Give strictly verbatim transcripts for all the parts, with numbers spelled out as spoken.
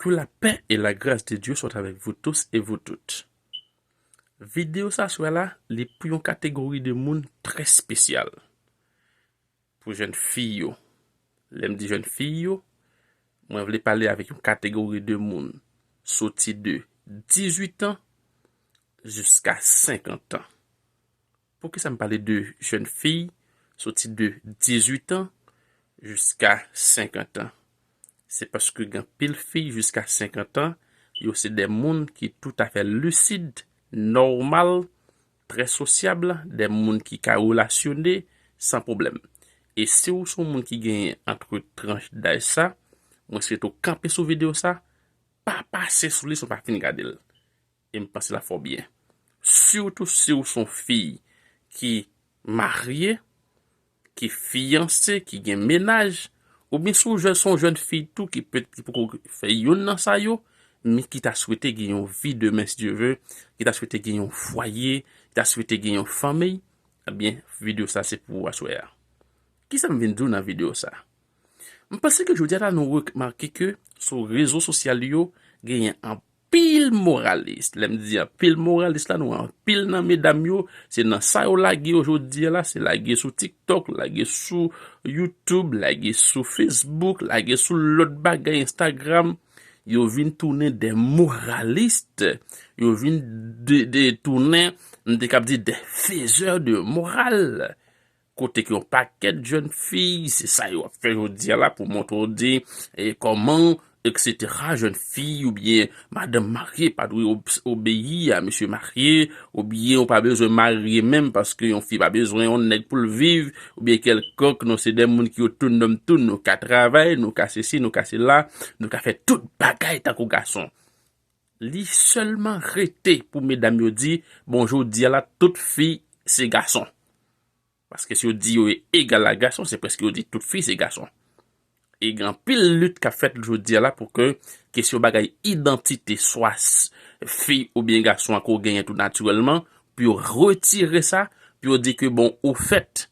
Que la paix et la grâce de Dieu soient avec vous tous et vous toutes. Videyo sa aswè la, li pou yon kategori de moun trè espesyal. Pou jèn fi yo. Lè m di jèn fi yo, mwen vle pale avèk yon kategori de moun soti de dizuit an jiska senkant an. Poukisa m pale de jèn fi soti de dizuit an jiska senkant an? Se paske gen anpil fi jiska senkant an, yo se de moun ki toutafè lisid, nòmal, trè sosyab, de moun ki ka relasyone san pwoblèm. E si w se yon moun ki genyen antre tranch daj sa, mwen swete w kanpe sou videyo sa, pa pase sou li si w pa fin gade l. E m panse l ap fè w byen. Sitou si w se yon fi ki marye, ki fiyanse, ki gen mennaj, oubyen si w jè-, se yon jèn fi tou ki pèt, ki poko fè youn nan sa yo, men ki ta swete gen yon vi demen, si Dye ve, ki ta swete gen yon fwaye, ki ta swete gen yon fanmi, ebyen, videyo sa se pou ou aswè a. Kisa m vin di w nan videyo sa? M panse ke jodi a la nou remake ke sou rezo sosyal yo genyen anpil moralis. Lè m di anpil moralis la, nou anpil nan medam yo, se nan sa yo lage yo jodi a la, se lage sou TikTok, lage sou YouTube, lage sou Facebook, lage sou lòt bagay, Instagram. Yo vin tounen de moralis, yo vin de, de tounen, m te kab di, de fezè de moral. Kote ke yon pakèt jèn fi, se sa yo ap fè jodi a la pou montre w di, e, kòman, etsetera, jèn fi oubyen madanm marye pa dwe ob-, obeyi a mesye marye, oubyen ou pa bezwen marye menm paske yon fi pa bezwen yon nèg pou l viv, oubyen kèlkonk, nou se de moun ki otonòm tou, nou ka travay, nou ka sesi, nou ka sela, nou ka fè tout bagay tankou gason. Li sèlman rete pou medam yo di, bon, jodi a la, tout fi se gason. Paske si yo di yo egal a gason, se prèske yo di tout fi se gason. E gen anpil lit k ap fèt jodi a la pou ke kesyon bagay idantite, swa s-, fi oubyen gason an ke w genyen tou natirèlman, pou yo retire sa, pou yo di ke bon, ou fèt,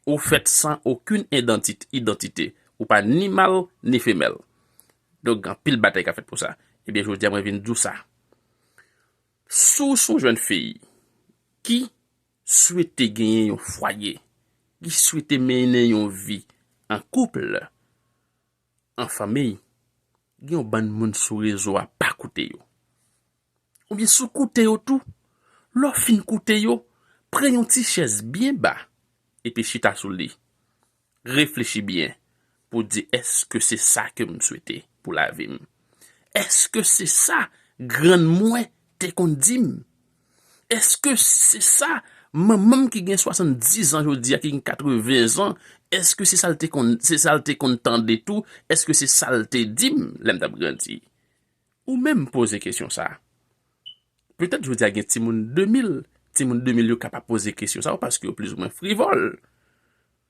ou fèt san okenn idantit-, idantite. Ou pa ni mal, ni femèl. Donk, gen anpil batay k ap fèt pou sa. Ebyen, jodi a, mwen vin di w sa. Si w se yon jèn fi ki swete genyen yon fwaye, ki swete mennen yon vi an koup, an fanmi, gen yon bann moun sou rezo a, pa koute yo. Oubyen si w koute yo tou, lè w fin koute yo, pran yon ti chèz byen ba, epi chita sou li. Reflechi byen pou di, èske se sa ke m swete pou lavi m? Èske se sa grann mwen te konn di m? Èske se sa manman m ki gen swasanndis an jodi a, ki gen katreven zan, èske se sa l te konn, se sa l te konn tande tou? Èske se sa l te di m lè m t ap grandi? Ou menm poze kesyon sa. Petèt jodi a gen timoun de mil, timoun de mil yo ka pa poze kesyon sa yo paske yo plizoumwen frivòl.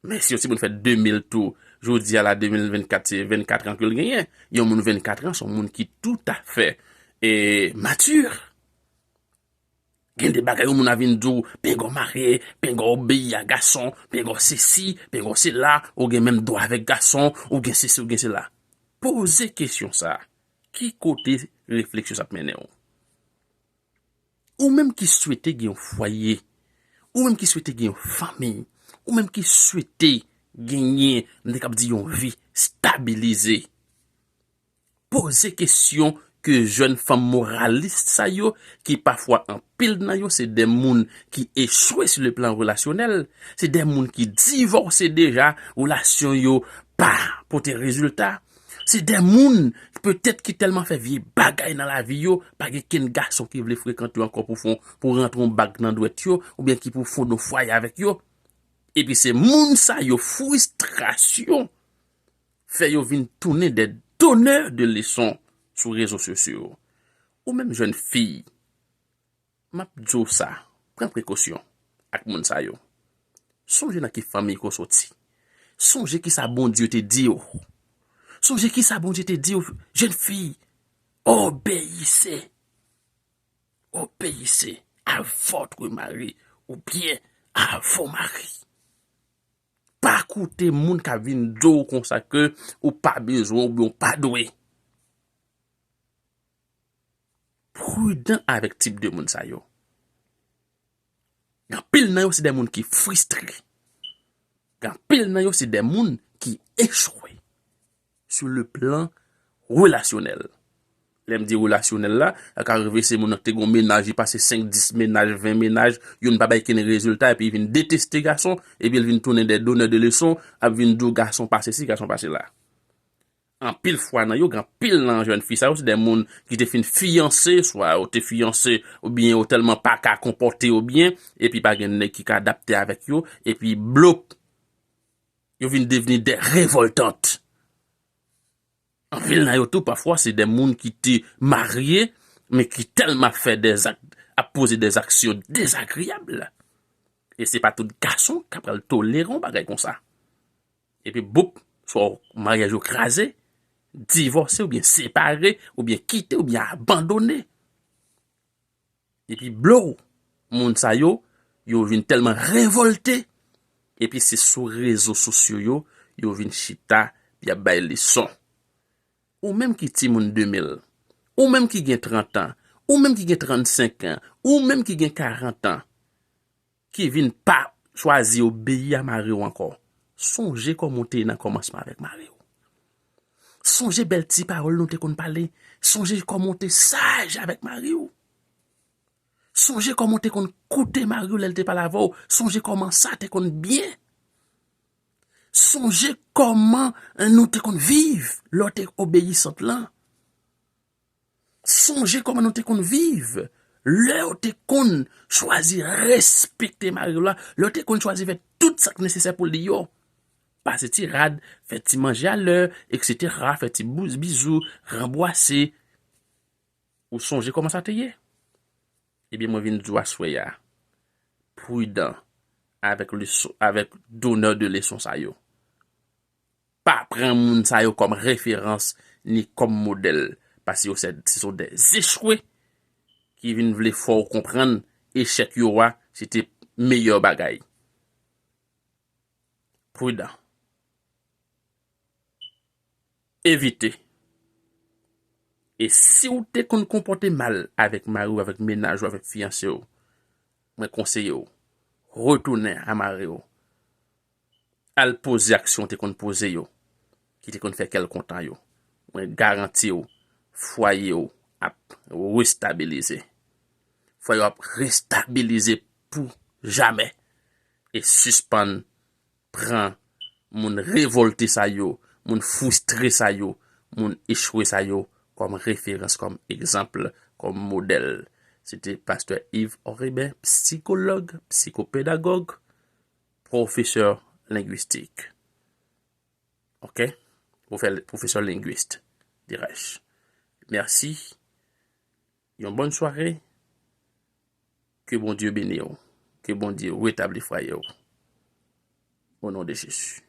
Men si yon timoun fèt de mil tou, jodi a la, de mil vennkat, se vennkat an ke l genyen. Yon moun vennkat an, se yon moun ki toutafè, e, mati. Gen de bagay yon moun a vin di w, pinga w marye, pinga w obeyi a gason, pinga w sesi, pinga w sela, ou gen menm dwa avèk gason, ou gen sesi, ou gen sela. Poze kesyon sa. Ki kote refleksyon sa ap mennen w? Ou menm ki swete gen yon fwaye, ou menm ki swete gen yon fanmi, ou menm ki swete genyen, m te kab di, yon vi stabilize. Poze kesyon ke jèn fanm moralis sa yo, ki pafwa anpil nan yo se de moun ki echwe sou le plan relasyonèl, se de moun ki divòse deja, relasyon yo pa pote rezilta. Se de moun, petèt, ki tèlman fè vye bagay nan lavi yo, pa gen kenn gason ki vle frekante yo ankò pou fon, pou rantre yon bag nan dwèt yo, oubyen ki pou fonde yon fwaye avèk yo. Epi se moun sa yo, fristrasyon fè yo vin tounen de donneurs de leçons sou rezo sosyo. Ou menm jèn fi, m ap di w sa, pran prekosyon ak moun sa yo. Sonje nan ki fanmi ke w soti. Sonje kisa Bondye te di w. Sonje kisa Bondye te di w, jèn fi, obéissez. Obéissez à votre mari oubyen à vos maris. Pa koute moun k ap vin di w konsa ke ou pa bezwen oubyen ou pa dwe. pridan avèk tip de moun sa yo. Gen anpil nan yo se de moun ki fristre. Gen anpil nan yo se de moun ki echwe sou le plan relasyonèl. Lè m di relasyonèl la, sa ka rive se moun nan ki te gen yon mennaj, li pase senk, dis mennaj, ven mennaj, youn pa bay kenn rezilta, epi li vin deteste gason, epi li vin tounen de donneur de leçon, ap vin di w gason pa sesi, gason pa sela. Anpil fwa nan yo, gen anpil nan jèn fi sa yo, se de moun ki te fin fiyanse, swa yo te fiyanse, oubyen yo tèlman pa ka konpòte yo byen, epi pa gen nèg ki ka adapte avèk yo, epi blop, yo vin devni de revoltant. Anpil nan yo tou, pafwa, se de moun ki te marye, men ki tèlman ap fè de zak, ap poze de aksyon dezagreyab. E se pa tout gason k ap pral tolere yon bagay konsa. Epi, boup, swa maryaj yo kraze, divòse oubyen separe, oubyen kite, oubyen abandone. Epi, blow, moun sa yo, yo vin tèlman revòlte, epi se sou rezo sosyo yo, yo vin chita, y ap bay leson. Ou menm ki timoun de mil, ou menm ki gen trant an, ou menm ki gen trannsenk an, ou menm ki gen karant an, ki vin pa chwazi obeyi a mari w ankò, sonje kòman w te ye nan kòmansman avèk mari w. Sonje bèl ti pawòl nou te konn pale. Sonje kòman w te saj avèk mari w. Sonje kòman w te konn koute mari w lè l te pale avè w. Sonje kòman sa te konn byen. Sonje kòman nou te konn viv lè w te obeyisant lan. Sonje kòman nou te konn viv lè w te konn chwazi respekte mari w la, lè w te konn chwazi fè tout sa k nesesè pou li yo. Pase ti rad, fè ti manje alè, etsetera, fè ti bouz, bizou, ranbwase. Ou sonje kòman sa te ye? Ebyen, mwen vin di w aswè a, pridan avèk leson, avèk donneur de leson sa yo. Pa pran moun sa yo kòm referans ni kòm modèl, paske yo se, se sont des échoués ki vin vle fè w konprann echèk yo a, se te meyè bagay. Pridan. Evite. E si w te konn konpòte mal avèk mari w, avèk mennaj ou, avèk fiyanse w, mwen konseye w, retounen a mari w. Al poze aksyon w te konn poze yo, ki te konn fè kè l kontan yo. Mwen garanti w, fwaye w ap restabilize. Fwaye w ap restabilize pou jamè. E sispann pran moun revòlte sa yo, moun fristre sa yo, moun echwe sa yo kòm referans, kòm egzanp, kòm modèl. Se te pastè Yves Oribin, sikològ, sikopedagòg, pwofesè lengwistik. Ok? Pwofè-, pwofesè lengwis, dirais-je. Mèsi. Yon bòn sware. Ke Bondye beni w. Ke Bondye retabli fwaye w. O non de Jezi.